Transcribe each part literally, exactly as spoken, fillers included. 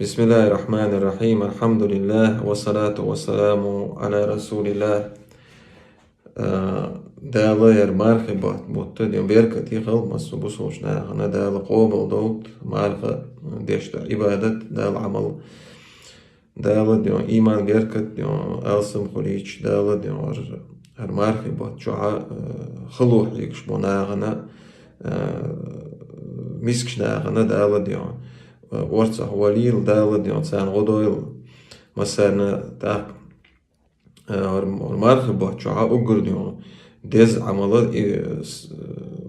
بسم الله الرحمن الرحيم. الحمد لله والصلاة والسلام على رسول الله. Э, Дала ер мархий бутт, бутт, ден беркат йихал массо бусулча нахана, Дала къобал долда марха дешта Ӏибадат, Дала Ӏамал. Дала ден иман беркат ден алсам хулийча, Дала ден ер, ер мархий бутт чухьа, э, хало хьегаш бу нахана, э, мискача нахана Дала ден, э, орцах валийла, Дала ден царна гӀо дойла. Массарна тӀаккха, э, ер, ер мархий бутт чухьа уггар ден деза Ӏамал, и, с-,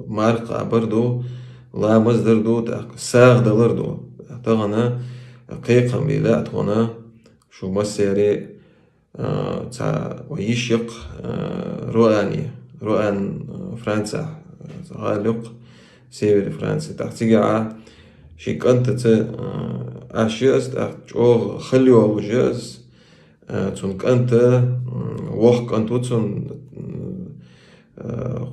марха кхабар ду, ламаз дар ду, тӀаккха сагӀа далар ду. Тахана кхайкхам бе лаьа тхона шуга массаре, э, цхьа вай йиша я-кх, э, Руани, Руан, э, Францехь, э, цхьа гӀала я-кх, севере Франции. ТӀаккха цигахьа ший кӀантаца, э, Ӏаш я из, тӀаккха чӀоагӀа хала йолаш я из, э, цун кӀант, м, воккха кӀант ва цун, м, э,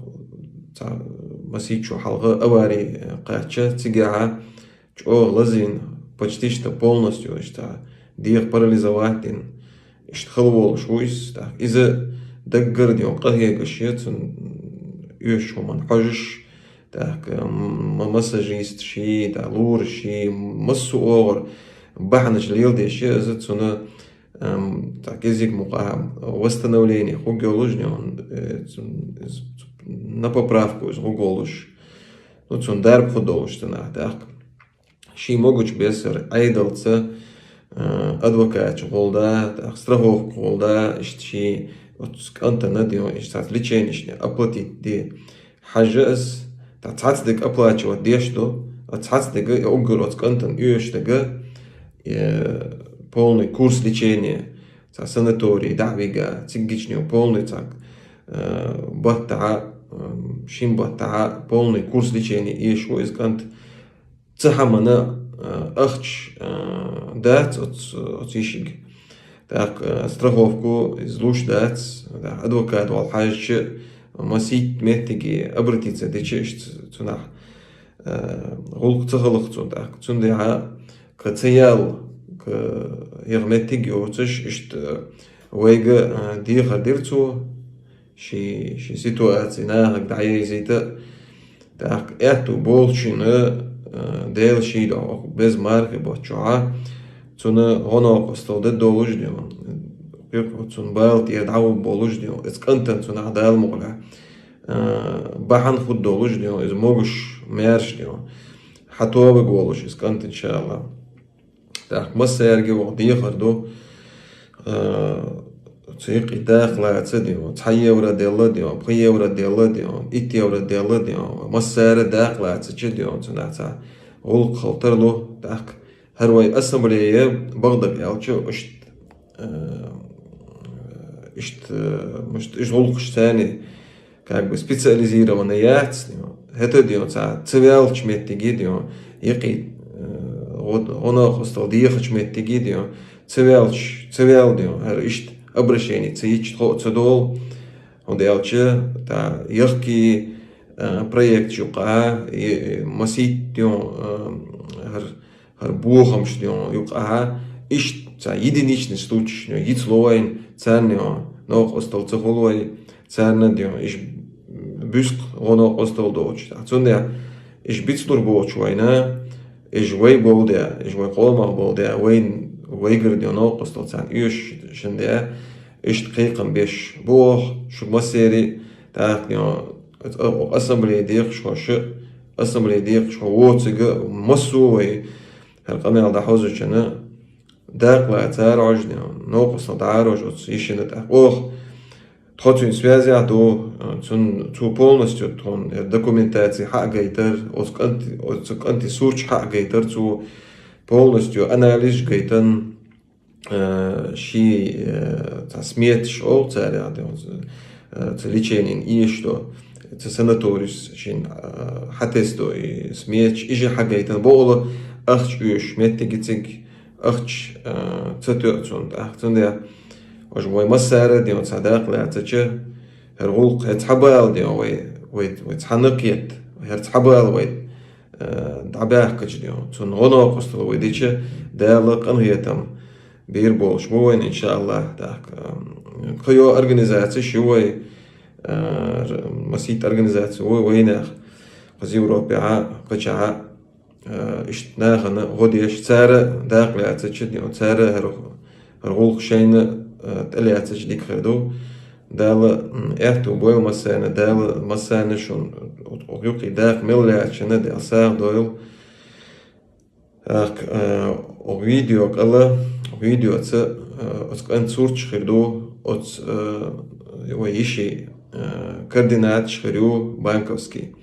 цхьа масийттаза хьалха авари, э, кхаьча, цигахьа чӀоагӀа лазийна, почти что полностью, иштта дегӀ парализовать дина, иштта хала волаш ва из. ТӀаккха из даггара ден къахьегаш я, цун оьшуча хӀаман хьожаш, тӀаккха м-, м-, массажисташ, тӀаккха лораш, массо а оагӀора бахьанаш леладеш я из, цунна, эм, тӀаккха кӀезига мукъагӀа восстановление хургйолаш ден, э, цун-, из-, на поправку из гӀоргйолаш. Ну, цун дарба хургдолаш цунах тӀаккха. Ший могача бесса Ӏедалца, э, адвокаташ гӀолла, тӀаккха страховка гӀолла, иштта ший оцу кӀантана ден, иштта цхьацца леченешна оплатить де хьажа из, тӀаккха цхьацдерг оплачивать деш ду, а цхьацдерг, э, уггар оцу кӀантана оьшуш дерг, э, полный курс лечения, цхьа санаторий дӀа а вига, циггача ден полный цхьа, э, баттахьа, э, шин баттахьа полный курс лечения эшаш ва из кӀант. Цу хӀамана, э, ахча, э, дац оцу, оцу йишийга. ТӀаккха, э, страховку из луш дац, тӀаккха адвокат вала хьаьжча, масийтта меттиге обратиться дича, иштта цунах, э, гӀулакх ца хиларах цунна тӀаккха. Цундела кхы ца яла, кхы яха меттиг йоцаш, иштта вайга, э, дехар дира цо, ший, ший ситуаци нахага дӀаерзийта. ТӀаккха аьттув болчунна, э, Дала ший духьа, оха беза мархий бутт чухьа, цунна гӀо-новкъостал де долаш ден, кхы цунна бала тӀера дӀагӀоргболаш ден, из кӀантана цунах Дала мукъалахь, э, бахьан хургдолаш ден, из могаш, маьрша ден, хьатобаргволаш из кӀант, иншааллахӀ. ТӀаккха массаьрга вай дехар ду, э, цу юкъе дакъа лаца ден, цхьа евро делла ден, пхи евро делла ден, итт евро делла ден, массаьрга дакъа лацача ден, цунах цхьа гӀулакх хила тарлу. ТӀаккха хӀара вай ассамблея бакъдерг аьлча, иштта, э, иштта, э, мишта, иштта гӀулакхаш царна как бы специализированный яц, хӀаьта ден цхьа ца ваьлча меттиге ден, юкъе, э, гӀо-, гӀо-новкъостал дехача меттиге ден, ца ваьлча, ца ваьлла ден, хӀара иштта обращени ца йича тхо а ца долу, хӀунда аьлча, тӀаккха яхкий, э, проект юкъахьа, и, и масийтта ден, э, хӀара хӀара бохамаш ден юкъахьа, иштта цхьа единичный случай ден йицло вайна, царна ден новкъостал ца хуьлу вай, царна ден иш буьск гӀо-новкъостал доцуш. Цундела иш бицлур боцуш вайна, иш вай болу де, иш вай къомах болу де, вайн, вайгара ден новкъостал царна оьшуш шин де, иштта кхайкхам беш бу оха, шуьга массерий, тӀаккха ден, оцу ассамблея дехаш хӀорш, ассамблея дехаш хӀо воцург массо а вай, хӀара къамел дӀахьозучунна дакъа лаца ара хьожа ден, новкъостал дӀа ара хьожа оцу йишина тӀаккха. Оха тхо цуьнца связехь ду, цун, цо полностью тхуна документаци хьа а гайтар, оцу кӀант-, оцу кӀанти сурташ хьа а гайтар цо, полностью анализаш гайтан, э, ший, э, цхьа сметаш олу царех, де, э, цу леченина эшаш до, цу санаторис шин, э, хьатесто и сметаш, и же хьагайтан бохула, ахча оьшуш меттиге цига, ахча, э, ца тоьа цунна тӀаккха. Цундела, важа вай массара а ден цхьа дакъа лацача, хӀара гӀулакх, хӀара цхьа бала ден вай, вай, вай цхьана кхетта, хӀара цхьа бала вай, э, дӀабаьхкача, дий хьона, цунна гӀо-новкъостал вай дича, Дала къинхетам бийр болаш ба вайна, иншааллахӀ, тӀаккха. Кхыйола организацеш я вай, э, р-, масийтта организацеш я вай, вайнаьха, кхы Европе а, кхычахьа а, э, иштта нахана гӀо деш, цар дакъа лаьцача, дий хьона, цар хӀара, хӀара гӀулакх шоайла, э, тӀалаьцача дика хир ду. Дала, м, аьттув бойла массайна, Дала массайна шун укх юкъе дакъа мел лаьцачунна Дала сагӀа дойла. ТӀаккха, э, укх видео кӀала, укх видеоца, э, оцу кӀанта сурташ хир ду, оцу, э, вай йиший, э, координаташ хир ю банковский.